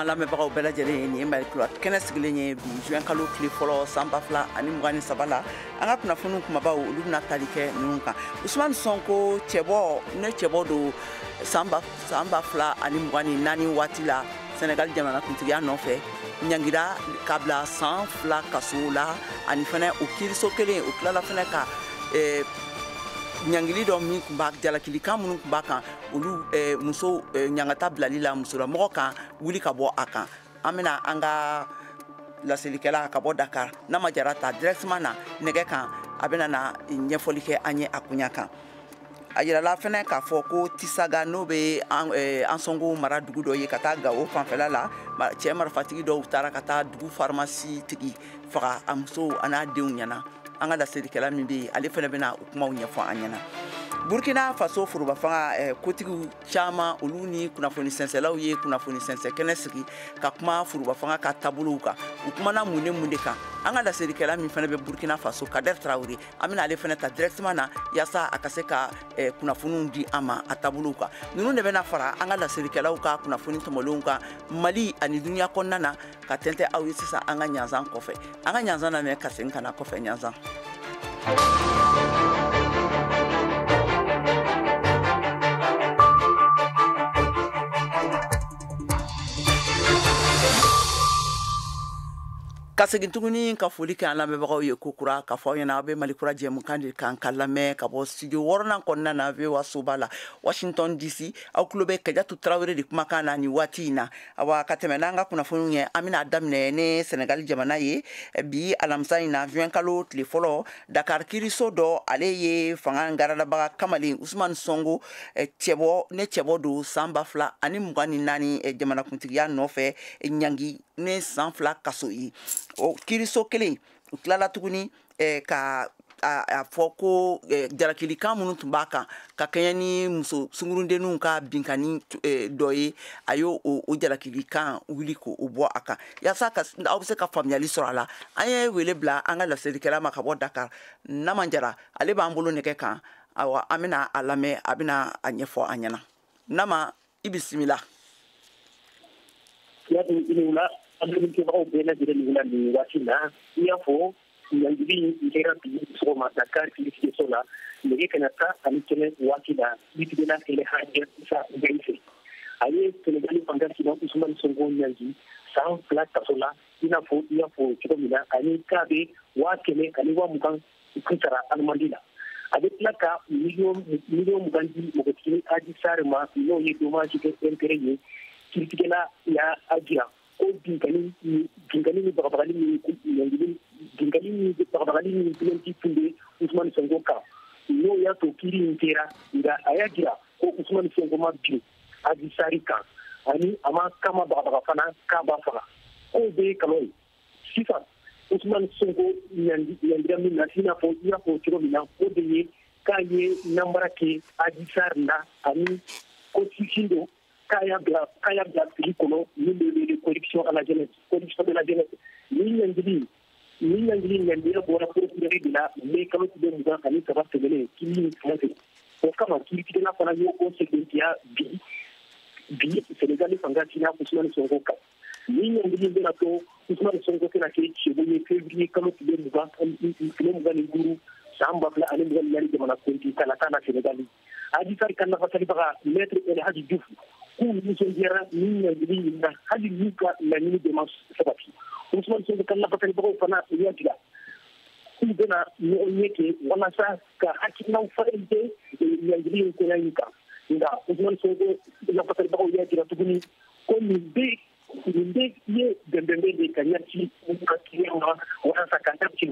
Lamɛnbagaw bɛɛ lajɛlen ye, nin ye Mali Kura kɛnɛ sigilen ye bi juin kalo tile fɔlɔ san 2023 la. An ka kunnafoniw kumabaw, olu bɛna tali kɛ ninnu kan: Usumani Sɔnko cɛbɔ ne cɛbɔ don san 2024 waati la Senegal jamana kuntigiya nɔfɛ, ɲangira ka bila san 2 kaso la. Ani fɛnɛ o kiiriso kelen o tilala fɛnɛ ka ɲangili dɔ min tun b'a jalakilikan minnu tun b'a kan, olu muso ɲangata bilali la musolamɔgɔ kan, wuli ka bɔ a kan. An bɛna an ka laselikɛla ka bɔ Dakar, Nama Jara, ta directement na nɛgɛ kan. A bɛna na ɲɛfɔli kɛ an ye a koɲa kan. A yirala fɛnɛ k'a fɔ ko Tisaga, n'o bɛ Ansɔngo mara dugu dɔ ye ka taa Gawo fanfɛla la, cɛ marifatigi dɔw taara ka taa dugu pharmacie tigi faga a muso a n'a denw ɲɛna. An ka laselikɛla min bɛ yen, ale fɛnɛ bɛna o kumaw ɲɛfɔ an ɲɛna. Burkina Faso foroba fanga kotigiw caman, olu ni kunnafoni sɛnsɛlaw ye kunnafoni sɛnsɛn kɛnɛ sigi ka kuma foroba fanga ka taabolow kan. U kumana mun ni mun de kan? An ka laselikɛla min fana bɛ Burkina Faso, Kader Traoré, an bɛna ale fana ta directement na yaasa a ka se ka kunnafoniw di an ma a taabolow kan. Ninnu de bɛna fara an ka laselikɛlaw ka kunnafoni tɔmɔlenw kan Mali ani duniya kɔnɔna na ka tɛntɛ aw ye sisan an ka ɲanzan kɔfɛ. An ka ɲanzan lamɛn ka segin ka na kɔfɛ ɲanzan. Ka segin tuguni ka foli kɛ an lamɛnbagaw ye ko kura, ka fɔ aw ɲɛna aw bɛ Mali Kura jɛmukan de kan ka lamɛn ka bɔ studio wɔɔrɔnan kɔnɔna na, VOA soba la, Washington DC. Aw tulo bɛ Kajatu Tarawele de kumakan na nin waati in na. Awa, ka tɛmɛ n'an ka kunnafoniw ye, an bɛna daminɛ ni Senegali jamana ye. Bi alamisa in na, juin kalo tile fɔlɔ, Dakar kiiriso dɔ, ale ye fanga garadabaga kamalen Usumani Sɔnko cɛbɔ ne cɛbɔ don san 2024 jamanakuntigiya nɔfɛ, ɲangi ne san 2 kaso ye. O kiiriso kelen, u tilala tuguni ka a fɔ ko jalakilikan minnu tun b'a kan ka kɛɲɛ ni muso sunkurundenninw ka binkani dɔ ye, a y'o o jalakilikan wuli k'o bɔ a kan. Yaasa ka aw bɛ se ka faamuyali sɔrɔ a la, an ye wele bila an ka laselikɛla ma ka bɔ Dakar, Nama Jara. Ale b'an bolo nɛgɛ kan. Awa, an bɛna a lamɛn, a bɛna a ɲɛfɔ an ɲɛna. Nama, i bisimila. An balimakɛbagaw bɛɛ lajɛlen ni wula nin waati na. I y'a fɔ, ɲangili in kɛra bi sɔgɔma Dakar kiiritigɛso la nɛgɛ kaɲa 11 waati la. Kiiritigɛla El Hadj Isa Ndiaye fɛ, a ye Senegali fanga sina Usumani Sonko ɲangi san 2 kaso la, i n'a fɔ i y'a fɔ cogo min na, ani k'a bɛ 100 000 ani 20 000 kun sara alimandi la. A bɛ tila ka miliyɔn 20 di npogotiginin Adji Sarr ma, n'o ye dommage kɛ intérêt ye. Kiiritigɛla y'a jira ko binkani ni bagabagali min ɲangili, binkani ni bagabagali ni plainte tun bɛ Usumani Sonko kan, n'o y'a to kiiri in kɛra. Nka a y'a jira ko Usumani Sonko ma bin Adji Sarr kan, ani a ma kama bagabaga fana k'a b'a faga, k'o bɛɛ ye kalon ye. Sisan Usumani Sonko ɲangira min na, i n'a fɔ i y'a fɔ cogo min na, o de ye k'a ye namara kɛ Adji Sarr la, ani ko sifin don k'a y'a bila fili kɔnɔ min bɛ wele corruption à la jeunesse, corruption de la jeunesse. Nin ɲangili ŋaniya bɔra procureur de la mai kalo tile 23 tɛmɛnen kiiri in sen fɛ. O kama kiiritigɛla fana y'o o sɛbɛntiya bi bi Senegali fanga sina Usumani Sonko kan. Nin ɲangili bɛna to Usumani Sonko tɛna kɛ cɛbo ye février kalo tile 25 san 2024 jamana kuntigi kalata la Senegali. Adji Sarr ka lafasalibaga, maître El Hadji Diouf, k'u nisɔndiyara nin ɲangili in na, hali n'u ka laɲini bɛɛ ma sabati. Usumani Sonko ka lafasalibagaw fana y'a jira k'u bɛna ɲɔgɔn ɲɛ kɛ walasa ka hakilinaw falen kɛ ɲangili in koɲa in kan. Nka Usumani Sonko lafasalibagaw y'a jira tuguni ko nin bɛ ye bɛnbɛnbɛn de ka ɲɛsin u ka kiliyanw ma walasa ka taa cɛ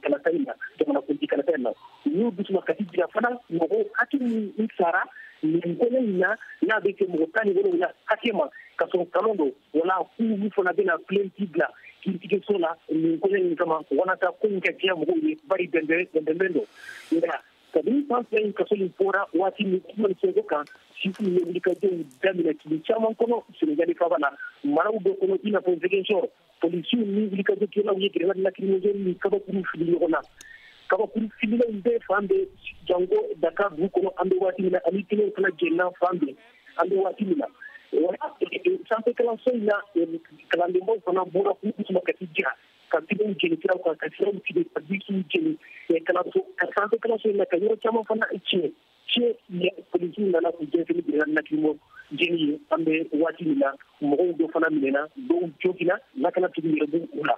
kalata in na, jamanakuntigi kalata in na. U y'u dusuma kasi jira fana mɔgɔ hakɛ min sara nin koɲɛ in na, n'a bɛ kɛ mɔgɔ 17 hakɛ ma, ka sɔrɔ kalon don. Wala k'u fana bɛna plainte bila kiiritigɛso la nin koɲɛ in kama walasa ko in ka diya mɔgɔw ye, bari bɛnbɛnbɛn don. Nka kabini san 2 in kaso in fɔra waati min Usumani Sonko kan, sifu ye wulikajɔw daminɛ tile caman kɔnɔ Senegali faaba la, maraw dɔ kɔnɔ, i n'a fɔ Ziguinchor. Polisiw ni wulikajɔkɛlaw ye grenade lacrymogène ni kabakuru fili ɲɔgɔn na. Kabakuru fililenw bɛɛ fan bɛɛ, janko Dakar dugu kɔnɔ an bɛ waati min na, ani kelen fana jɛnna fan bɛɛ an bɛ waati min na. Wala sanfɛ kalanso in na, kalandenbaw fana bɔra k'u dusu kasi jira ka bidonw jeni siraw kan, ka siraw tigɛ, ka bisiw jeni kalanso ka sanfɛ kalanso in na, ka yɔrɔ caman fana tiɲɛ tiɲɛ. Polisiw nana k'u jɛnsɛnni bila lacrymo jeni ye. An bɛ waati min na, mɔgɔw dɔ fana minɛna, dɔw joginna, lakanatigi yɛrɛ b'u la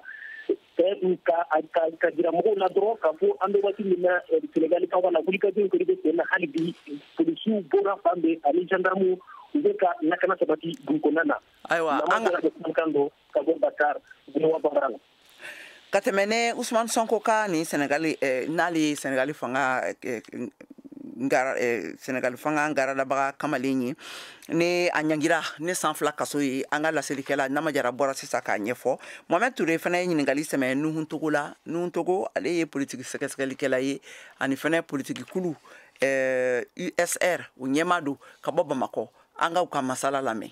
ka jira mɔgɔw la dɔrɔn k'a fɔ an bɛ waati min na, Senegali kaw la, wulikajɔ kɔni bɛ sen na hali bi. Polisiw bɔra fan bɛɛ ani gendarmew, u bɛ ka lakana sabati dugu kɔnɔna na. Ayiwa, an ka kumakan dɔ ka bɔ Dakar, VOA Bambara la. Ka tɛmɛ ne Usumani Sonko ka nin Senegali, n'ale ye Senegali fanga ngara, Senegali fanga ngaradabaga kamalen ye, ni a ɲangira ni san 2 kaso ye, an ka laselikɛla Nama Jara bɔra sisan k'a ɲɛfɔ. Mohamed Ture fana ye ɲininkali sɛmɛ Nuhun Togo la. Nuhun Togo, ale ye politiki sɛgɛsɛgɛlikɛla ye ani fana politiki kulu USR o ɲɛmaa don ka bɔ Bamakɔ. An ka u ka masala lamɛn.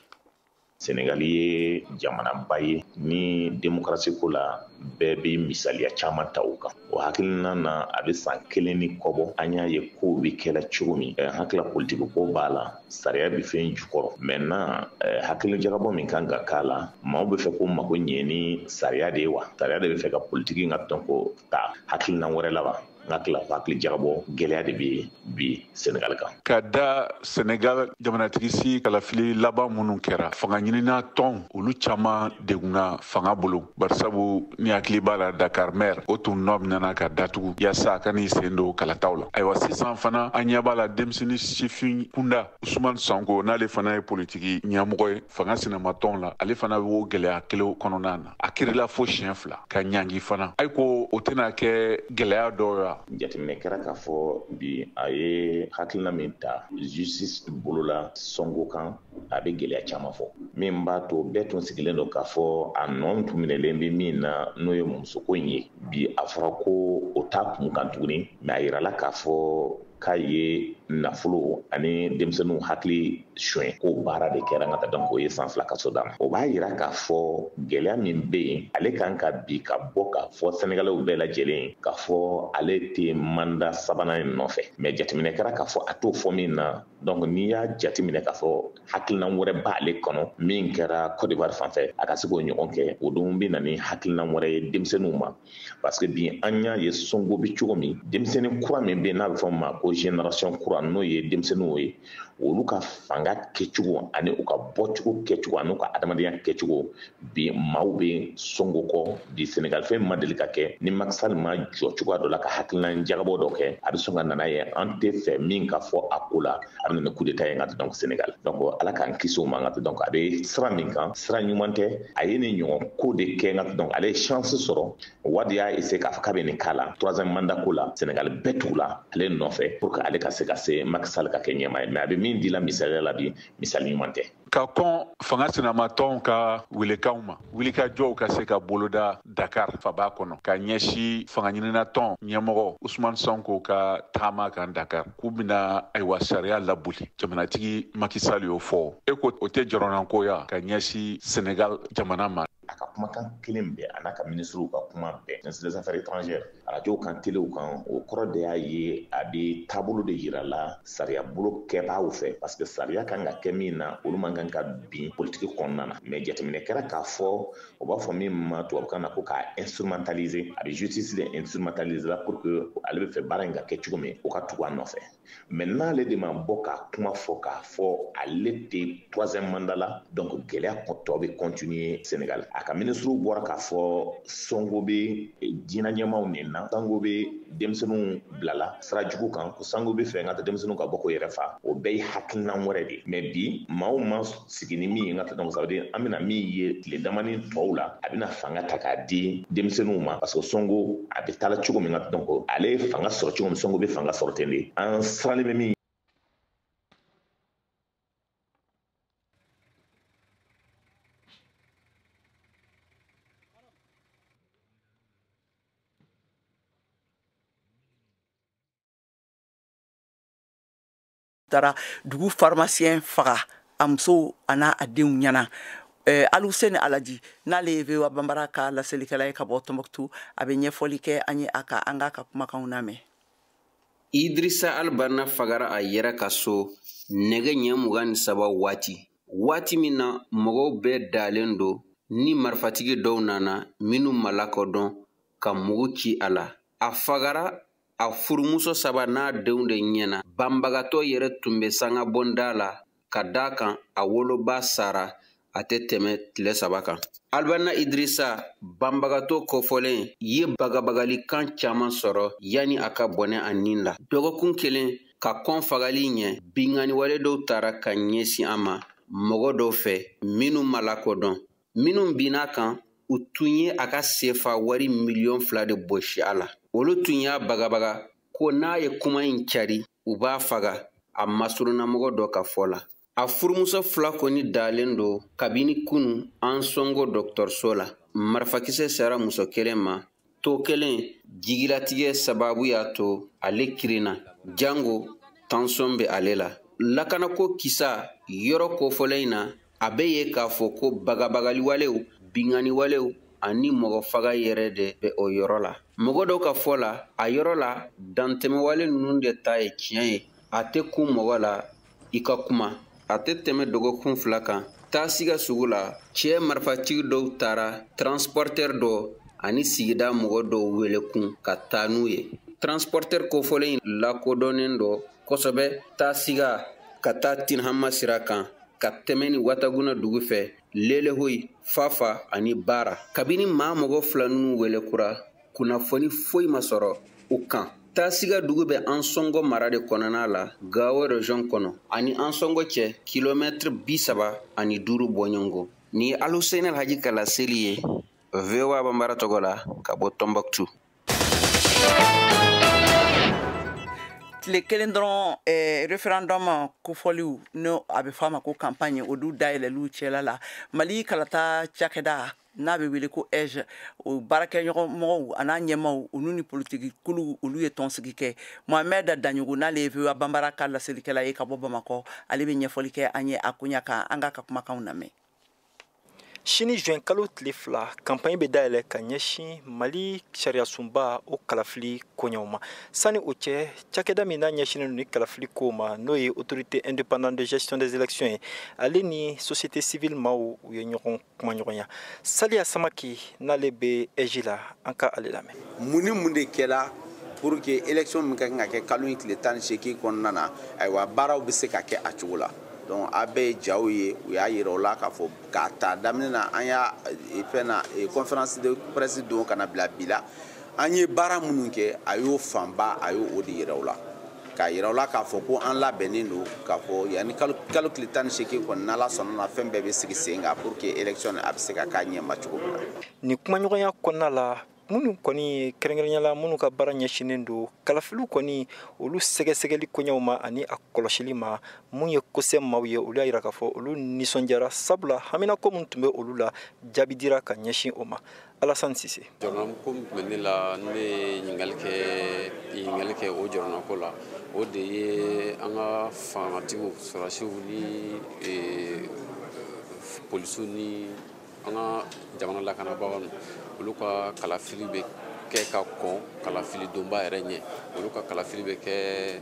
Senegali ye jamanaba ye ni demokarasi ko la, bɛɛ bɛ misaliya caman ta o kan. O hakilina na, a bɛ san 1 ni kɔbɔ, an y'a ye kow bɛ kɛla cogo min. Hakilila politiki ko b'a la, sariya bɛ fɛn jukɔrɔ. Maintenant, hakili jagabɔ min kan ka k'a la, maaw bɛ fɛ ko mako ɲɛ ni sariya de ye wa, sariya de bɛ fɛ ka politiki ka tɔn ko ta hakilina wɛrɛ la wa? N hakili la, hakili jagabɔ gɛlɛya de bɛ bi Senegal kan. Ka da Senegal jamanatigi si kalafili laban minnu kɛra, fanga ɲinina tɔn olu caman degunna fanga bolo, barisabu ni hakili b'a la, Dakar maire o tun nɔ minɛna ka datugu yaasa a ka n'i sen don kalataw la. Ayiwa, sisan fana an ɲɛ b'a la, denmisɛnnin sifin kunda Usumani Sonko, n'ale fana ye politiki ɲɛmɔgɔ ye fanga sinamatɔnw la, ale fana b'o gɛlɛya kelen kɔnɔna na. A kirila fo siɲɛ 2 ka ɲangi fana. Ayi ko o tɛna kɛ gɛlɛya dɔw ye. Jateminɛ kɛra k'a fɔ bi, a ye hakilina min ta justice bolola Sonko kan, a bɛ gɛlɛya caman fɔ min b'a to bɛɛ tun sigilen don k'a fɔ a nɔ tun minɛlen bɛ min na, n'o ye musoko in ye. Bi a fɔra ko o t'a kun kan tuguni, mais a yirala k'a fɔ k'a ye nafolo ani denmisɛnninw hakili suɲɛ, ko baara de kɛra n ka taa. Donc o ye san 2 kaso d'a ma. O b'a yira k'a fɔ gɛlɛya min bɛ yen, ale kan ka bi ka bɔ k'a fɔ Sɛnɛgalɛw bɛɛ lajɛlen k'a fɔ ale tɛ mandat sabanan in nɔfɛ. Mais jateminɛ kɛra k'a fɔ a t'o fɔ min na. Donc n'i y'a jateminɛ k'a fɔ hakilina wɛrɛ b'ale kɔnɔ min kɛra Côte d'Ivoire fan fɛ, a ka se k'o ɲɔgɔn kɛ, o dun bɛ na ni hakilina wɛrɛ ye denmisɛnninw ma, parce que bi an y'a ye Sonko bɛ cogo min, denmisɛnnin kura min bɛ yen n'a bɛ fɔ o ma ko génération kura, n'o ye denmisɛnninw ye, olu ka fanga kɛcogo ani u ka bɔcogo kɛcogo ani u ka adamadenya kɛcogo, bi maaw bɛ Sonko kɔ. Bi Senegal fɛn ma deli ka kɛ ni Macky Sall ma jɔ cogoya dɔ la ka hakilina jagabɔ dɔ kɛ, a bɛ sɔn ka nana ye an tɛ fɛ min ka fɔ a ko la, a bɛ na ni coup d'état ye n ka. Donc Sénégal, donc Ala k'an kisi o ma n ka. Donc a bɛ sira min kan, sira ɲuman tɛ. A ye nin ɲɔgɔn ko de kɛ n ka. Donc ale ye chance sɔrɔ, Wade y'a essayer k'a fɔ k'a bɛ nin k'a la troisième mandat ko la, Sénégal bɛɛ tugula ale nɔfɛ pour que ale ka se ka se Macky Sall ka kɛ ɲɛmaa ye. Mais a bɛ min di la misaliya la bi, misali ɲuman tɛ. Ka kɔn fanga sinamatɔnw ka welekanw ma, wulikajɔw ka se ka boloda Dakar faba kɔnɔ ka ɲɛsi fanga ɲininatɔn ɲɛmɔgɔ Usumani Sonko ka taama kan Dakar, k'u bɛna ayiwa sariya laboli, jamanatigi Macky Sall y'o fɔ. E ko o tɛ jɔrɔnankoya ka ɲɛsin Senegal jamana ma? A ka kumakan kelen bɛɛ, a n'a ka minisiriw ka kuma bɛɛ, ministre des Affaires étrangères, arajow kan, telew kan, o kɔrɔ de y'a ye a bɛ taabolo de yira la sariya bolo kɛbaaw fɛ, parce que sariya kan ka kɛ min na, olu man kan ka bin politiki kɔnɔna na. Mais jateminɛ kɛra k'a fɔ o b'a fɔ min ma tubabukan na ko k'a instrumentaliser, a bɛ justice de instrumentaliser la pour que ale bɛ fɛ baara in ka kɛ cogo min, o ka tugu a nɔfɛ. Mais n'ale de ma bɔ ka kuma fɔ k'a fɔ ale tɛ troisième mandat la, donc gɛlɛya tɔ bɛ continuer Sénégal. A ka minisiriw bɔra k'a fɔ Sonko bɛ diinɛ ɲɛmaaw nin na, Sonko bɛ denmisɛnninw bilala sira jugu kan, ko Sonko bɛ fɛ n ka taa denmisɛnninw ka bɔ k'o yɛrɛ fa. O bɛɛ ye hakilina wɛrɛ de ye. Mais bi maaw ma sigi ni min ye n ka taa. Donc ça veut dire an bɛna min ye tile damani tɔw la, a bɛna fanga ta k'a di denmisɛnninw ma, parce que Sonko a bɛ taa cogo min na, donc ale ye fanga sɔrɔ cogo min, Sonko bɛ fanga sɔrɔ ten de. An sirannen bɛ min. Taara dugu pharmacien faga a muso a n'a a denw ɲɛna. Aluseni Alaji, n'ale ye VOA Bambara ka laselikɛla ye ka bɔ Tɔnbɔkutu, a bɛ ɲɛfɔli kɛ an ye a ka an k'a ka kumakanw lamɛn. Idrissa Albanna fagara a yɛrɛ ka so nɛgɛ ɲɛ 23 waati. Waati min na mɔgɔw bɛɛ dalen don, ni marifatigi dɔw nana minnu ma lakodɔn ka mugu ci a la. A fagara a furumuso 3 n'a denw de ɲɛna. Banbagatɔ yɛrɛ tun bɛ sanga bɔnda la ka da kan a woloba sara a tɛ tɛmɛ tile 3 kan. Albana Idrissa, banbagatɔ kofɔlen, ye bagabagalikan caman sɔrɔ yanni a ka bɔnɛ a nin la. Dɔgɔkun kelen ka kɔn fagali ɲɛ, binkanniwale dɔw tara ka ɲɛsin a ma mɔgɔ dɔw fɛ minnu ma lakodɔn. Minnu binna kan, u tun ye a ka sefa wari 2 miliyɔn de bɔsi a la. Olu tun y'a bagabaga ko n'a ye kuma in cari, u b'a faga a masurunnamɔgɔ dɔ ka fɔ la. A furumuso 2 kɔni dalen don kabini kunu Ansongo dɔgɔtɔrɔso la. Marifakisɛ sera muso kelen ma. To kelen jigilatigɛ sababu y'a to ale kirinna, jango tansɔn bɛ ale la. Lakanako kisa yɔrɔ kofɔlen in na, a bɛ ye k'a fɔ ko bagabagaliwalew, binkanniwalew ani mɔgɔ faga yɛrɛ de bɛ o yɔrɔ la. Mɔgɔ dɔw ka fɔ la, a yɔrɔ la dantɛmɛwale ninnu de ta ye tiɲɛ ye. A tɛ kun mɔgɔ la i ka kuma. A tɛ tɛmɛ dɔgɔkun 2 kan. Taasiga sugu la, cɛ marifatigi dɔw taara transporteur dɔ ani sigida mɔgɔ dɔw wele kun ka taa n'u ye. Transporteur kofɔlen in lakodɔnnen don kosɛbɛ Taasiga ka taa Tinhama sira kan, ka tɛmɛ ni Wataguna dugu fɛ, Lelehoyi, Fafa ani Baara. Kabini maa mɔgɔ 2 ninnu wele kura, kunnafoni foyi ma sɔrɔ u kan. Taasiga dugu bɛ Ansongo mara de kɔnɔna la, Gao région kɔnɔ, ani Ansongo cɛ kilomɛtiri 35 bɔɲɔgɔn. Nin ye Aluseni Alhaji ka laseli ye VOA Banbara tɔgɔ la ka bɔ Tombouctou. Tile kelen dɔrɔn référendum kofɔliw, n'o a bɛ fɔ a ma ko campagne, olu dayɛlɛliw cɛla la, Mali kalata cakɛda n'a bɛ wele ko AIGE, o baarakɛɲɔgɔnmɔgɔw a n'a ɲɛmaaw, olu ni politiki kulu, olu ye tɔnsigi kɛ. Mohamed Daɲogo, n'ale ye VOA Banbara ka laselikɛla ye ka bɔ Bamakɔ, ale bɛ ɲɛfɔli kɛ an ye a koɲa kan. An k'a ka kumakanw lamɛn. Sini juin kalo tile 2, campagne bɛ dayɛlɛ ka ɲɛsin Mali sariyasunba o kalafili koɲɛw ma. Sani o cɛ, cakɛda min n'a ɲɛsinnen don ni kalafili kow ma, n'o ye autorité indépendante de gestion des élections ye, ale ni société civile maaw, u ye ɲɔgɔn kumaɲɔgɔnya. Saliya Samaki n'ale bɛ AIGE la, an ka ale lamɛn. Mun ni mun de kɛla pour que élection min ka kan ka kɛ kalo in tile 18 kɔnɔna na, ayiwa, baaraw bɛ se ka kɛ a cogo la. Donc a bɛɛ ye jaw ye, u y'a yira o la k'a fɔ k'a ta daminɛ na, an y'a fɛn na conférence de presse don ka na bila bi la, an ye baara minnu kɛ, a y'o fanba, a y'o o de yira o la, k'a yira o la k'a fɔ ko an labɛnnen don, k'a fɔ yanni kalo tile 18 kɔni, n'Ala sɔnna na, fɛn bɛɛ bɛ sigi sen kan pour que élection a bɛ se ka k'a ɲɛma cogo min na. Nin kumaɲɔgɔnya kɔnɔna la, minnu kɔni kɛrɛnkɛrɛnnenya la minnu ka baara ɲɛsinnen don kalafiliw kɔni olu sɛgɛsɛgɛli koɲɛw ma ani a kɔlɔsili ma, mun ye kosɛ maaw ye, olu y'a yira k'a fɔ olu nisɔndiyara, sabula haminako min tun bɛ olu la, jaabi dira ka ɲɛsin o ma. Alassane Cissé. Jɔrɔnako min tun bɛ ne la, ne ye ɲininkali kɛ o jɔrɔnako la, o de ye an ka fangatigiw, sɔrɔdasiw ni polisiw ni an ka jamana lakanabagaw, olu ka kalafili bɛ kɛ ka kɔn kalafili donba yɛrɛ ɲɛ. Olu ka kalafili bɛ kɛ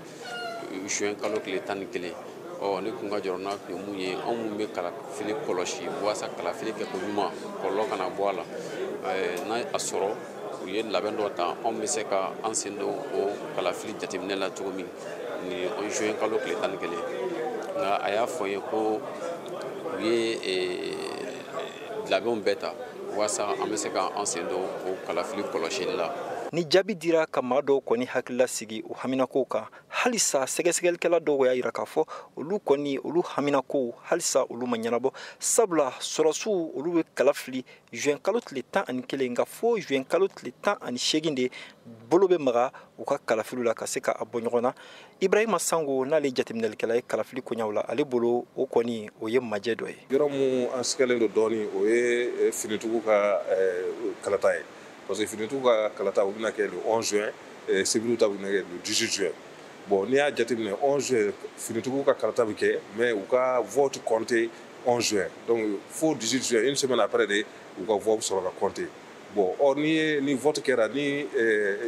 juin kalo tile 11. Ɔ, ne kun ka jɔrɔna tun ye mun ye, anw mun bɛ kalafili kɔlɔsi walasa kalafili kɛ ko ɲuman, kɔlɔlɔ kana bɔ a la, n'a a sɔrɔ u ye labɛn dɔ ta, anw bɛ se ka an sen don o kalafili jateminɛ la cogo min ni juin kalo tile 11. Nka a y'a fɔ n ye ko u ye labɛnw bɛɛ ta walasa an bɛ se k'an sen don o kalafili kɔlɔsili la. Ni jaabi dira ka maa dɔw kɔni hakilila sigi u haminakow kan, halisa sɛgɛsɛgɛlikɛla dɔw y'a yira k'a fɔ olu kɔni olu haminakow halisa olu ma ɲɛnabɔ, sabula sɔrɔsiw olu bɛ kala fili juin kalo tile 11, nka fo juin kalo tile 18 de bolo bɛ maga u ka kalafiliw la ka se ka a bɔ ɲɔgɔn na. Ibrahima Sango n'ale jateminɛlikɛla ye kalafili koɲɛw la, ale bolo o kɔni o ye majɛ dɔ ye. Yɔrɔ mun an sigalen don dɔɔni, o ye finitigiw ka kalata ye. Parce que finitigiw ka kalata u bɛna kɛ le 11 juin, civil ta bɛna kɛ le 18 juin. Bon, n'i y'a jateminɛ 11 juin finitigiw ka kalata bɛ kɛ, mais u ka vote compté 11 juin. Donc fo 18 juin, une semaine après de u ka voix bɛ sɔrɔ ka compter. Bon, or ni ye ni vote kɛra ni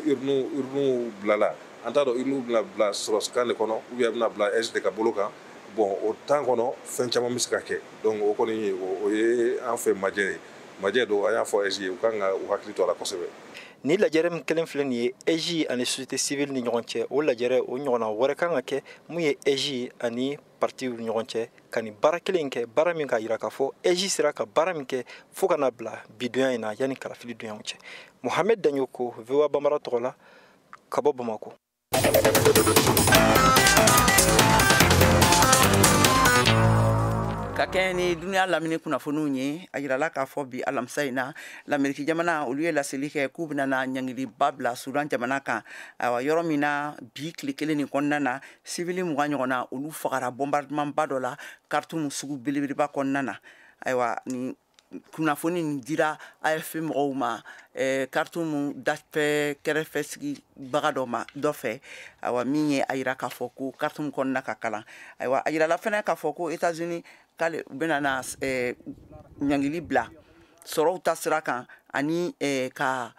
urne bilala, an t'a dɔn urne bɛna bila sɔrɔsikan de kɔnɔ ou bien a bɛna bila AIGE de ka bolo kan. Bon, o temps kɔnɔ fɛn caman bɛ se ka kɛ. Donc o kɔni o ye an fɛ majɛ ye, majɛ don. An y'a fɔ AIGE ye, u kan ka u hakili to a la kosɛbɛ. Ni lajɛrɛ min kelen filɛ nin ye AIGE ani société civile ni ɲɔgɔn cɛ, o lajɛrɛ o ɲɔgɔnna wɛrɛ kan ka kɛ mun ye AIGE ani partiw ni ɲɔgɔn cɛ, ka nin baara kelen kɛ, baara min ka yira k'a fɔ AIGE sera ka baara min kɛ fo ka na bila bidonya in na yanni kalafili donyaw cɛ. Mohamed Dagnoko, VOA Bambara tɔgɔ la, ka bɔ Bamakɔ. Ka kɛ ni duniya lamini kunnafoniw ye, a yirala k'a fɔ bi alamisa in na, Lameriki jamana olu ye laseli kɛ k'u bɛna na ɲangiliba bila Sudan jamana kan. Ayiwa, yɔrɔ min na bi tile kelen nin kɔnɔna na, sivili 20 ɲɔgɔnna olu fagara bombardement ba dɔ la Khartoum sugu belebeleba kɔnɔna na. Ayiwa, nin kunnafoni nin dira AFP mɔgɔw ma Khartoum dafɛ kɛrɛfɛ sigibaga dɔ ma dɔ fɛ. Ayiwa, min ye a yira k'a fɔ ko Khartoum kɔnɔna ka kalan. Ayiwa, a yirala fɛnɛ k'a fɔ ko États-Unis k'ale u bɛna na ɲangili bila sɔrɔw ta sira kan, ani ka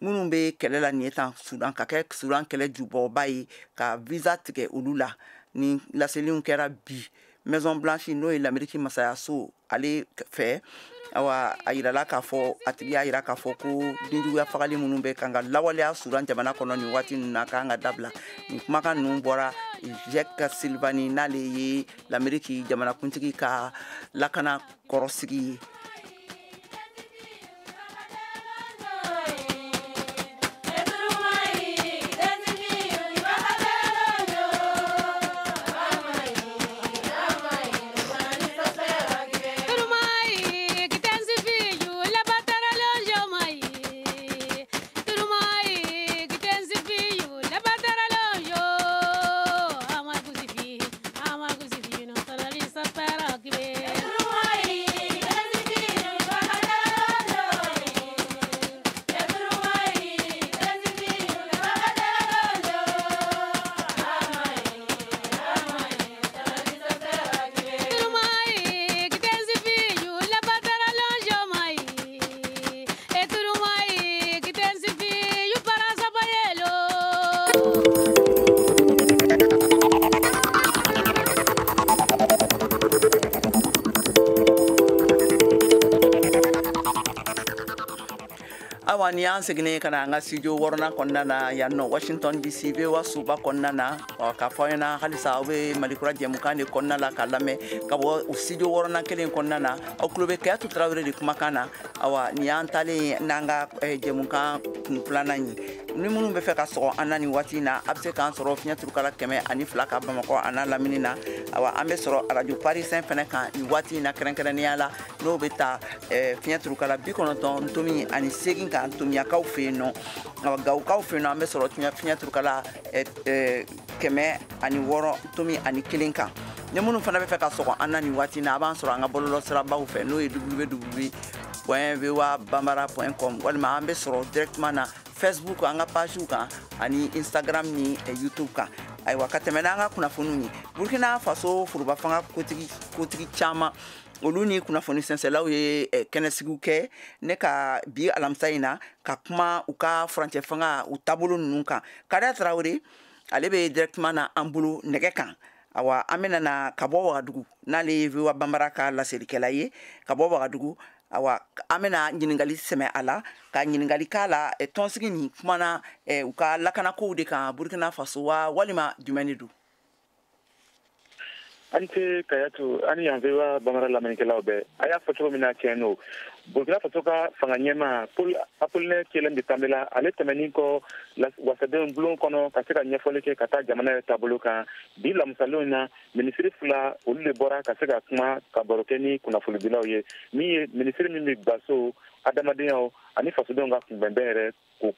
minnu bɛ kɛlɛ la nin ye tan Sudan, ka kɛ Sudan kɛlɛ jubɔba ye, ka visa tigɛ olu la. Ni laseliw kɛra bi Maison Blanche, n'o ye l'Amérique masayaso ale fɛ. Awa, a yirala k'a fɔ a tigi y'a yira k'a fɔ ko denjuguya fagali minnu bɛ kan ka lawaleya Sudan jamana kɔnɔ nin waati ninnu na, k'an ka dabila. Nin kumakan ninnu bɔra Jake Sullivan, n'ale ye l'Amérique jamanakuntigi ka lakana kɔrɔsigi ye. Awa, ni y'an seginnen ka na an ka studio wɔɔrɔnan kɔnɔna na yan nɔ Washington DC, VOA soba kɔnɔna na, k'a fɔ aw ɲɛna halisa aw bɛ Malikura jɛmukan de kɔnɔna la k'a lamɛn ka bɔ studio wɔɔrɔnan kelen kɔnɔna na. Aw tulo bɛ Kayatu Tarawele de kumakan na. Awa, nin y'an taalen n'an ka jɛmukan kun filanan ye. Ni minnu bɛ fɛ ka sɔgɔ an na nin waati in na, a bɛ se k'an sɔrɔ fiɲɛ turukala 102 ka Bamakɔ a n'a lamini na. Awa, an bɛ sɔrɔ radio Parisien fɛnɛ kan nin waati in na kɛrɛnkɛrɛnnenya la, n'o bɛ ta fiɲɛ turukala 98.8 kan Tomiyakaw fɛ yen nɔ. Awa, Gawukaw fɛ yen nɔ, an bɛ sɔrɔ fiɲɛ turukala 106.1 kan. Ni minnu fana bɛ fɛ ka sɔgɔ an na nin waati in na, a b'an sɔrɔ an ka bɔlɔlɔ sirabaw fɛ, n'o ye www.voabambara.com, walima an bɛ sɔrɔ directement na Facebook an ka page kan, ani Instagram ni YouTube kan. Ayiwa, ka tɛmɛ n'an ka kunnafoniw ye, Burkina Faso foroba fanga kotigi caman olu ni kunnafoni sɛnsɛlaw ye kɛnɛsigiw kɛ ne ka bi alamisa in na, ka kuma u ka furancɛ fanga u taabolo ninnu kan. Kader Traoré, ale bɛ directement na an bolo nɛgɛ kan. Awa, an bɛna na ka bɔ Wagadugu, n'ale ye VOA Bambara ka laselikɛla ye ka bɔ Wagadugu. Awa, an bɛna ɲininkali sɛmɛ a la, ka ɲininkali k'a la tɔnsigi nin kumana u ka lakanakow de kan Burkina Faso wa, walima jumɛn de don? An tɛ Kayatu ani yan VOA Bambara lamɛnnikɛlaw bɛɛ. A y'a fɔ cogo min na, tiɲɛ don, Burkina Faso ka fanga ɲɛmaa Paul Apollinaire Kyélem de Tambela, ale tɛmɛnin kɔ wasadenw bulon kɔnɔ ka se ka ɲɛfɔli kɛ ka taa jamana yɛrɛ taabolo kan, bi lamusalenw na, minisiri fila olu de bɔra ka se ka kuma ka baro kɛ ni kunnafonidilaw ye. Min ye minisiri min bɛ gaso adamadenyaw ani fasodenw ka kunbɛnbɛn yɛrɛ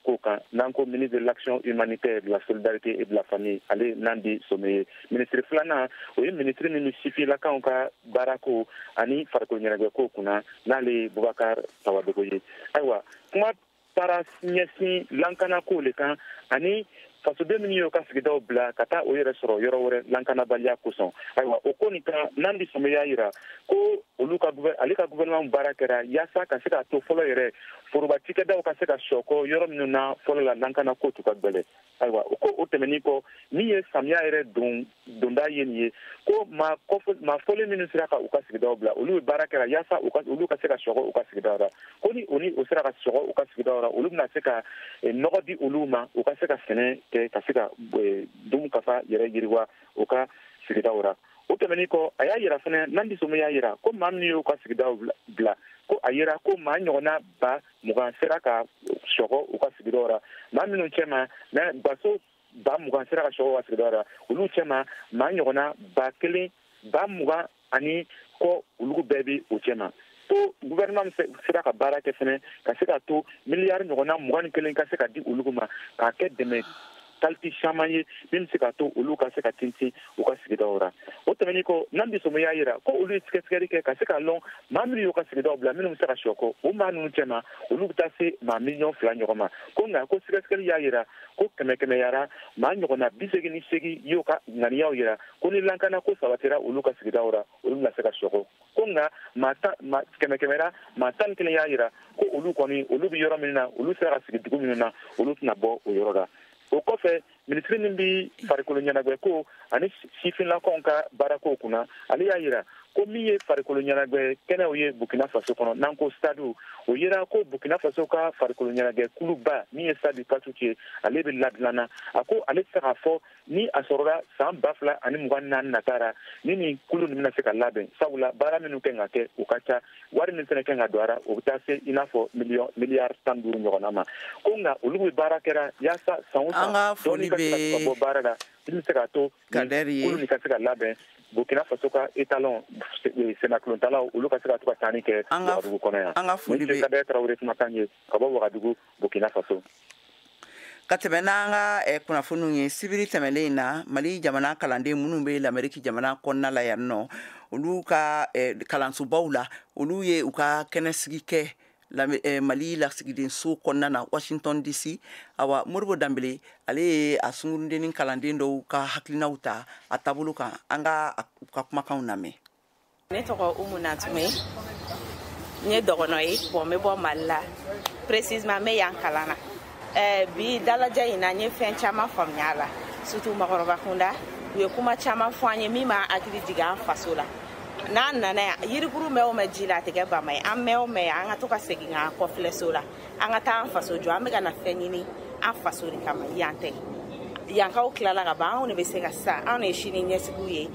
ko kan, n'an ko ministre de l'action humanitaire, de la solidarité et de la famille, ale Nandi Some ye. Minisiri filanan, o ye minisiri min bɛ sifinnakaw ka baarako ani farikolo ɲɛnajɛko kunna, n'ale ye Bubakar Sawadogo ye. Ayiwa, kuma taara ɲɛsin lankanako le kan ani Fasoden minnu y'u ka sigidaw bila ka taa o yɛrɛ sɔrɔ yɔrɔ wɛrɛ lankanabaliya kosɔn. Ayiwa, o ko nin kan, Nandi Sɔmɛ y'a yira ko olu ka ale ka gouvernement baara kɛra yaasa ka se k'a to fɔlɔ yɛrɛ foroba cikɛdaw ka se ka sɔkɔ yɔrɔ minnu na fɔlɔ la, lankana ko tun ka gbɛlɛ. Ayiwa, o ko o tɛmɛnin kɔ, min ye samiya yɛrɛ don donda ye nin ye, ko maa fɔlen minnu sera ka u ka sigidaw bila, olu ye baara kɛra yaasa olu ka se ka sɔgɔ u ka sigidaw la. Ko ni o ni o sera ka sɔgɔ u ka sigidaw la, olu bɛna se ka nɔgɔ di olu ma, u ka se ka sɛnɛ kɛ, ka se ka dun kafa yɛrɛ yiriwa u ka sigidaw la. O tɛmɛnin kɔ, a y'a yira fana, Nandi Sɔmɛ y'a yira ko maa minnu y'u ka sigidaw bila, ko a yira ko maa ɲɔgɔnna 20,000 sera ka sɔgɔ u ka sigidaw la. Maa minnu cɛma, baso 20,000 sera ka sɔgɔ u ka sigidaw la, olu cɛma maa ɲɔgɔnna 1,000 20,000 ani kɔ, olu bɛɛ bɛ o cɛma. Ko gouvernement sera ka baara kɛ fɛnɛ ka se ka to miliyari ɲɔgɔnna 21 ka se ka di olu ma, k'a kɛ dɛmɛ qualité caman ye min bɛ se ka to olu ka se ka tintin u ka sigidaw la. O tɛmɛnen kɔ, Nandi Sɔmɛ y'a yira ko olu ye sɛgɛsɛgɛli kɛ ka se k'a lɔn maa minnu y'u ka sigidaw bila, minnu bɛ se ka sɔkɔ, o maa ninnu cɛma, olu bɛ taa se maa 2 miliyɔn ɲɔgɔn ma. Ko nka ko sɛgɛsɛgɛli y'a yira ko kɛmɛyara maa ɲɔgɔnna 88 y'u ka ŋaniyaw yira ko ni lankana ko sabatira olu ka sigidaw la, olu bɛna se ka sɔkɔ. Ko nka maa kɛmɛyara maa 11 y'a yira ko olu kɔni, olu bɛ yɔrɔ min na, olu sera ka sigi dugu minnu na, olu tɛna bɔ o yɔrɔ la. O kɔfɛ, minisiri min bɛ farikolo ɲɛnajɛ ko ani sifinnakaw ka baarakow kunna, ale y'a yira ko min ye farikolo ɲɛnajɛ kɛnɛw ye Burkina Faso kɔnɔ, n'an ko stade, o yira ko Burkina Faso ka farikolo ɲɛnajɛ kuluba min ye stade Patrick ye, ale bɛ ladilanna. A ko ale tɛ se k'a fɔ ni a sɔrɔla san 2024 natara ni nin kulu nin bɛna se ka labɛn, sabula baara minnu kɛ ka kɛ o ka ca, wari min fana kɛ ka don a la, o bɛ taa se i n'a fɔ miliyari 15 ɲɔgɔnna ma. Ko nka olu bɛ baara kɛra yaasa san o san dɔɔni ka se ka bɔ baara la min bɛ se k'a to kulu nin ka se ka labɛn, Burkina Faso ka étalon sennakilontalaw olu ka se ka to ka taani kɛ Wagadugu kɔnɔ yan. An ka foli bɛ Kader Tarawele kumakan ye ka bɔ Wagadugu, Burkina Faso. Ka tɛmɛ n'an ka kunnafoniw ye, sibiri tɛmɛlen in na, Mali jamana kalanden minnu bɛ Lamɛriki jamana kɔnɔna la yan nɔ, olu ka kalansobaw la, olu ye u ka kɛnɛsigi kɛ Mali lasigidenso kɔnɔna na, Washington DC. Awa, Moribo Danbele, ale ye a sunkurudennin kalanden dɔw ka hakilinaw ta a taabolo kan. An ka u ka kumakanw lamɛn. Ne tɔgɔ Umu Natume, n ye dɔgɔnɔ ye, bon n bɛ bɔ Mali la, précisément n bɛ yan kalan na. Bi dalajɛ in na, n ye fɛn caman faamuya a la, surtout makɔrɔba kunda, u ye kuma caman fɔ an ye min b'an hakili jigin an faso la. N'an nana yan, yirikuru mɛn o mɛn ji la, a tɛ kɛ bama ye. An mɛn o mɛn, an ka to ka segin k'an kɔfilɛ so la, an ka taa an faso jɔ. An bɛ ka na fɛn ɲini an faso de kama, yan tɛ. Yankaw tilala ka ban, anw de bɛ se ka sisan, anw de ye sini ɲɛsigiw ye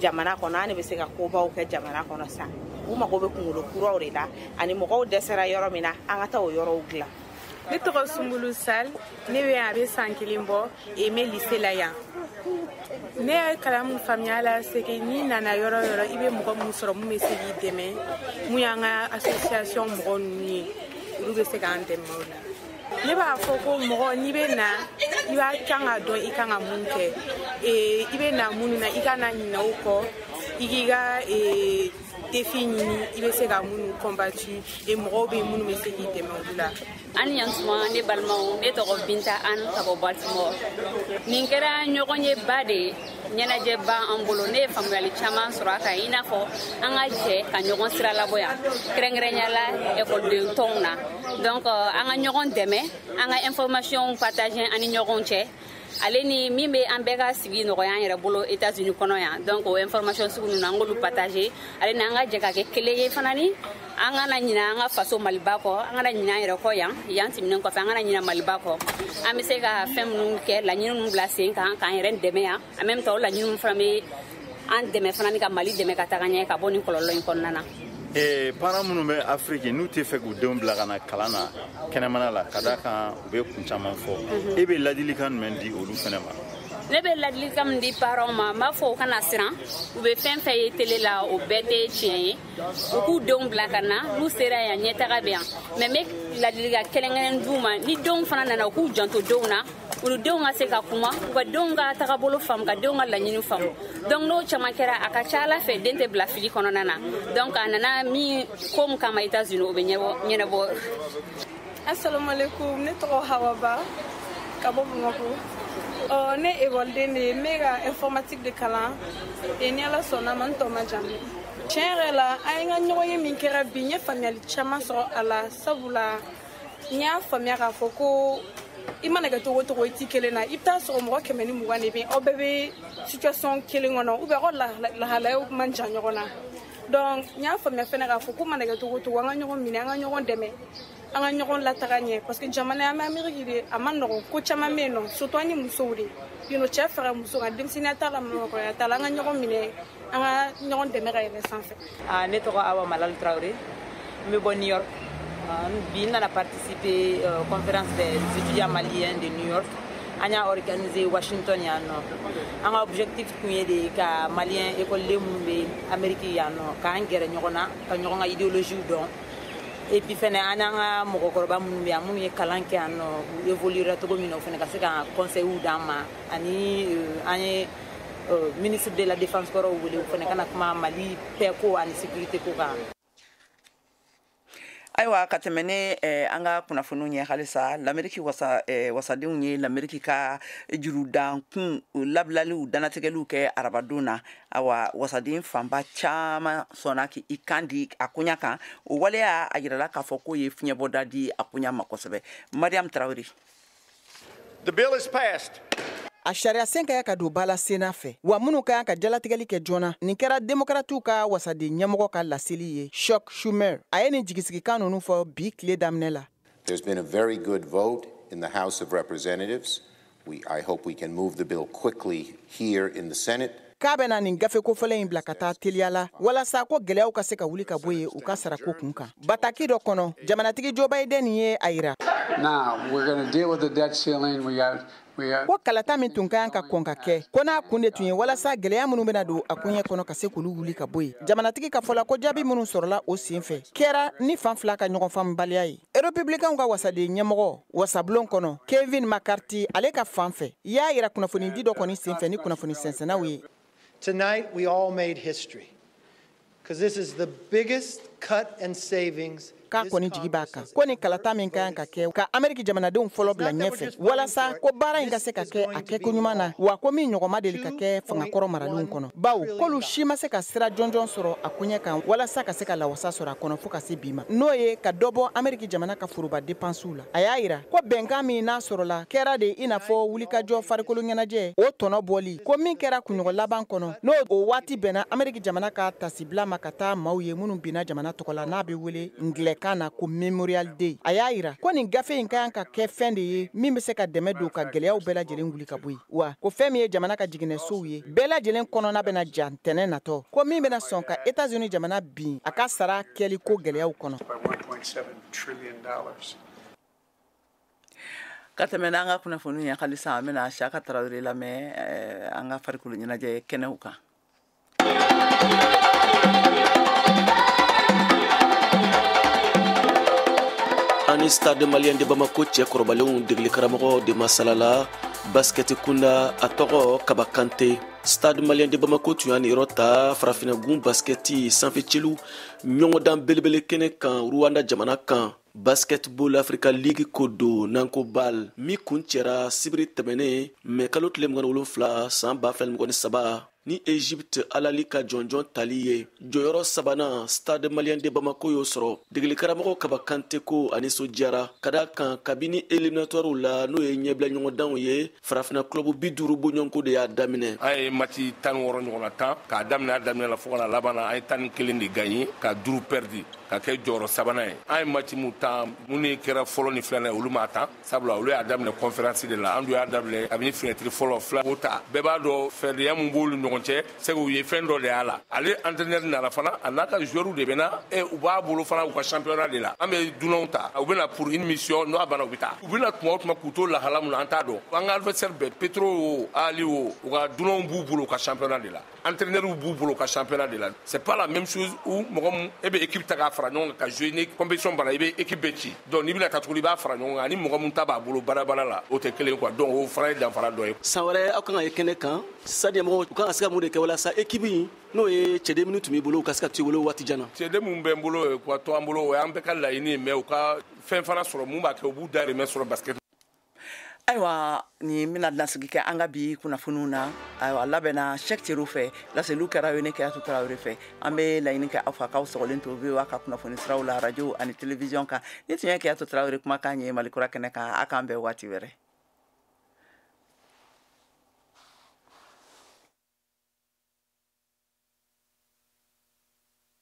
jamana kɔnɔ, an de bɛ se ka kobaw kɛ jamana kɔnɔ sisan. U mago bɛ kunkolo kuraw de la, ani mɔgɔw dɛsɛra yɔrɔ min na, an ka taa o yɔrɔw dilan. Ne tɔgɔ Sunbulu Sal, ne bɛ yan a bɛ san 1 bɔ, et n bɛ lycée la yan. Ne ye kalan mun faamuya la, c'est que n'i nana yɔrɔ o yɔrɔ, i bɛ mɔgɔ mun sɔrɔ mun bɛ se k'i dɛmɛ, mun y'an ka association mɔgɔ ninnu ye, olu bɛ se k'an dɛmɛ o la. Ne b'a fɔ ko mɔgɔ n'i bɛ na, i b'a kan ka dɔn i kan ka mun kɛ, i bɛ na minnu na, i kana ɲinɛ o kɔ, i k'i ka défi ɲini, i bɛ se ka minnu combattu, et mɔgɔw bɛ yen minnu bɛ se k'i dɛmɛ olu la. An yantuma, ne balimaw, ne tɔgɔ Binta An ka bɔ Baltimore. Nin kɛra ɲɔgɔn ye ba de ye, ɲɛnajɛ ba an bolo. Ne ye faamuyali caman sɔrɔ a kan, i n'a fɔ an ka jɛ ka ɲɔgɔn sira labɔ yan, kɛrɛnkɛrɛnya la ekɔliden tɔnw na. Donc an ka ɲɔgɔn dɛmɛ, an ka information partager an ni ɲɔgɔn cɛ, ale ni min bɛ an bɛɛ ka sigi nɔgɔya an yɛrɛ bolo États-Unis kɔnɔ yan. Donc o information sugu ninnu, an k'olu partager, ale ni an ka jɛ ka kɛ kelen ye fana, ni an kana ɲinɛ an ka faso Maliba kɔ, an kana ɲinɛ an yɛrɛ kɔ yan. Yan tɛmɛnen kɔfɛ, an kana ɲinɛ Maliba kɔ. An bɛ se ka fɛn minnu kɛ, laɲini minnu bila sen kan k'an yɛrɛ dɛmɛ yan, en même temps o laɲini minnu fana bɛ an dɛmɛ fana ni ka Mali dɛmɛ ka taga ɲɛ ka bɔ nin kɔlɔlɔ in kɔnɔna na. Parents minnu bɛ Afrique, n'u tɛ fɛ k'u denw bila ka na kalan na kɛnɛmana la, ka d'a kan u bɛ kun caman fɔ, e bɛ ladilikan jumɛn di olu fana ma? Ne bɛ ladilikan min di parents ma, n b'a fɔ u kana siran. U bɛ fɛn fɛn ye télé la, o bɛɛ tɛ tiɲɛ ye. U k'u denw bila ka na, n'u sera yan, ɲɛtaga bɛ yan. Mais n bɛ ladilikan kɛrɛnkɛrɛn d'u ma, ni denw fana nana, u k'u janto denw na, olu denw ka se ka kuma, u ka denw ka tagabolo faamu, ka denw ka laɲini faamu. Donc n'o caman kɛra, a ka ca Ala fɛ, den tɛ bila fili kɔnɔna na. Donc a nana min ko min kama États-Unis, o bɛ ɲɛnabɔ. Assalamu alaikum, ne tɔgɔ Hawa Ba ka bɔ Bamakɔ. Ne ekɔliden de ye, n bɛ ka informatique de kalan et ni Ala sɔnna ma, n tɔ ma jan. Tiɲɛ yɛrɛ la, an ye n ka ɲɔgɔnye min kɛra bi, n ye faamuyali caman sɔrɔ a la, sabula n y'a faamuya k'a fɔ ko i mana kɛ cogo o cogo, i ti kelen na. I bɛ taa sɔrɔ mɔgɔ 120 de bɛ yen, aw bɛɛ bɛ situation kelen kɔnɔ ou bien aw ka lahalayaw man jan ɲɔgɔn na. Donc n y'a faamuya fɛnɛ k'a fɔ ko mana kɛ cogo o cogo, an ka ɲɔgɔn minɛ, an ka ɲɔgɔn dɛmɛ, an ka ɲɔgɔn lataga ɲɛ, parce que jamana an bɛ Amérique de, a man nɔgɔn, ko caman bɛ yen nɔ, surtout an ye musow de yen nɔ, cɛ fara muso kan, denmisɛnninya t'a la, mɔgɔkɔrɔya t'a la, an ka ɲɔgɔn minɛ, an ka ɲɔgɔn dɛmɛ ka yɛlɛ sanfɛ. Ne tɔgɔ Awa Malal Traoré, n bɛ bɔ New York. Bi n nana participer conférence des étudiants maliens de New York. An y'a organisé Washington yan nɔ. An ka objectif tun ye de ka malien école minnu bɛ Amérique yan nɔ, k'an gɛrɛ ɲɔgɔn na, ka ɲɔgɔn ka idéologie dɔn. Et puis fɛnɛ, an n'an ka mɔgɔkɔrɔba minnu bɛ yan, minnu ye kalan kɛ yan nɔ, u évoluera cogo min na, o fɛnɛ ka se ka conseils d'an ma. Ani an ye ministre de la défense kɔrɔw wele, o fɛnɛ ka na kuma Mali paix ko ani sécurité ko kan. Ayiwa, ka tɛmɛ ne an ka kunnafoniw ɲɛ halisa, Lameriki wasa wasadenw ye Lameriki ka jurudankun labilaliw dannatigɛliw kɛ arabadon na. Awa, wasaden fanba caman sɔnna k'i kan di a koɲa kan. O waleya a yirala k'a fɔ k'o ye fiɲɛbɔda di a koɲa ma kosɛbɛ. Mariam Tarawele. The bill is passed. A sariya sen ka kan ka don ba la Sena fɛ, wa minnu ka kan ka jalatigɛli kɛ joona, nin kɛra Demokratiw ka wasaden ɲɛmɔgɔ ka laseli ye, Chuck Schumer. A ye nin jigisigikan ninnu fɔ bi tile daminɛ la. There's been a very good vote in the House of Representatives. I hope we can move the bill quickly here in the Senate. K'a bɛna nin gafe kofɔlen in bila ka taa teliya la, walasa ko gɛlɛyaw ka se ka wuli ka bɔ yen u ka sarako kun kan. Bataki dɔ kɔnɔ, jamanatigi Joe Biden ye a yira Now, we're going to deal with the debt ceiling. We got ko kalata min tun ka kan ka kɔn ka kɛ, ko n'a kun de tun ye walasa gɛlɛya minnu bɛna don a koɲɛ kɔnɔ, ka se k'olu wuli ka bɔ yen. Jamanatigi ka fɔ la, ko jaabi minnu sɔrɔla o sen fɛ kɛra ni fan fila ka ɲɔgɔn faamubaliya ye. Republicainw ka wasaden ɲɛmɔgɔ wasabulon kɔnɔ, Kevin McCarthy, ale ka fan fɛ y'a yira kunnafonidi dɔ kɔni sen fɛ ni kunnafoni sɛnsɛnnaw ye. Tonight we all made history, because this is the biggest cut and savings. K'a kɔni jigi b'a kan ko ni kalata min ka kan ka kɛ ka Ameriki jamanadenw fɔlɔ bila ɲɛfɛ, walasa ko baara in ka se ka kɛ a kɛko ɲuman na, wa ko min ɲɔgɔn ma deli ka kɛ fangakɔrɔ maralenw kɔnɔ, bawo k'olu si ma se ka sira jɔnjɔn sɔrɔ a koɲɛ kan walasa ka se ka lawasa sɔrɔ a kɔnɔ fo ka se bi ma, n'o ye ka dɔ bɔ Ameriki jamana ka foroba depansiw la. A y'a yira ko bɛnkan min n'a sɔrɔla kɛra de i n'a fɔ wulikajɔ farikolo ɲɛnajɛ o tɔnɔ bɔli ko min kɛra kunɲɔgɔn laban kɔnɔ, n'o o waati bɛnna Ameriki jamana ka tasibila ma ka taa maaw ye minnu binna jamana tɔgɔ la, n'a bɛ wele ngilɛ kan na ko Memorial Day. A y'a yira ko nin gafe in ka kan ka kɛ fɛn de ye min bɛ se ka dɛmɛ don ka gɛlɛyaw bɛɛ lajɛlen wuli ka bɔ yen, wa ko fɛn min ye jamana ka jiginɛsow ye bɛɛ lajɛlen kɔnɔna bɛna ja ntɛnɛn natɔ, ko min bɛna sɔn ka États-Unis jamana bin a ka sara kɛli ko gɛlɛyaw kɔnɔ. Ka tɛmɛ n'an ka kunnafoniw ye halisa, an bɛna Siyaka Tarawele lamɛn an ka farikolo ɲɛnajɛ kɛnɛw kan. Ani Stade Malien de Bamako cɛ kɔrɔbalenw degeli karamɔgɔ de masalala baskɛti kunda, a tɔgɔ Kaba Kante. Stade Malien de Bamako tun y'a niyɔrɔ ta farafinnagun baskɛti sanfɛcelu ɲɔgɔndan belebele kɛnɛ kan Rwanda jamana kan. Basketball Africa League ko don n'an ko BAL, min kun cɛra sibiri tɛmɛnen mɛ kalo tile 27 san 2023 ni Egypte Alali ka jɔnjɔn tali ye. Jɔyɔrɔ sabanan, Stade Malien de Bamako y'o sɔrɔ. Degeli karamɔgɔ Kaba Kante ko a nisɔndiyara ka da kan kabini éliminatoires la, n'o ye ɲɛbila ɲɔgɔndanw ye, farafinna club 50 bɔɲɔgɔnko de y'a daminɛ. An ye match 16 ɲɔgɔnna tan k'a daminɛ a daminɛ la fo ka na laban na, an ye 11 de gagné ka 5 perdu, ka kɛ jɔyɔrɔ sabanan ye. An ye match mun tan, minnu kɛra fɔlɔ ni filanan ye, olu ma tan, sabula olu y'a daminɛ conférence de la, an dun y'a daminɛ kabini fenêtre fɔlɔ fila o ta. Bɛɛ b'a dɔn fɛdenya mun b'olu ɲɔgɔn cɛ, c'est u ye fɛn dɔ de y'a la. Ale entraîneur nana fana, a n'a ka joueur de bɛ na e u b'a bolo fana u ka championnat de la. An bɛ dunanw ta, u bɛna pour une mission, n'o banna u bɛ taa. U bɛna tuma o tuma k'u to lahala mun na, an t'a dɔn. An ka adversaire bɛɛ, Petro o, Ali o, u ka dunanw b'u bolo u ka championnat de la, entraîneur b'u bolo u ka championnat de la. C'est pas la même chose où mɔgɔ mun e bɛ équipe ta k'a fara ɲɔgɔn kan ka jouer, ni compétition banna i bɛ équipe bɛɛ ci. Donc n'i bɛna taa tuguni, i b'a fara ɲɔgɔn kan, ani mɔgɔ mun ta b'a bolo baara la, o tɛ kelen quoi. Donc o fana ye danfara dɔ ye. San wɛrɛ aw kan ka ye kɛnɛ kan, stade ɲɛmɔgɔw u kan ka se ka mun de kɛ walasa équipe in, n'o ye cɛden minnu tun b'i bolo, u ka se ka to i bolo waati jan na? Cɛden mun bɛ n bolo, k'u to an bolo, o y'an bɛɛ ka laɲini ye, mais u ka fɛn fana sɔrɔ mun b'a kɛ u b'u dahirimɛ sɔrɔ basket. Ayiwa, ni bɛna lasigi kɛ an ka bi kunnafoniw na. Ayiwa, labɛnna Cheick Cero fɛ, laseliw kɛra ye ne Kɛyatu Tarawele fɛ. An bɛ laɲini kɛ aw fɛ, k'aw sɔgɔlen to VOA ka kunnafoni siraw la, radio ani télévision kan. Ni tun ye Kɛyatu Tarawele kumakan ye Malikura kɛnɛ kan. A k'an bɛn waati wɛrɛ.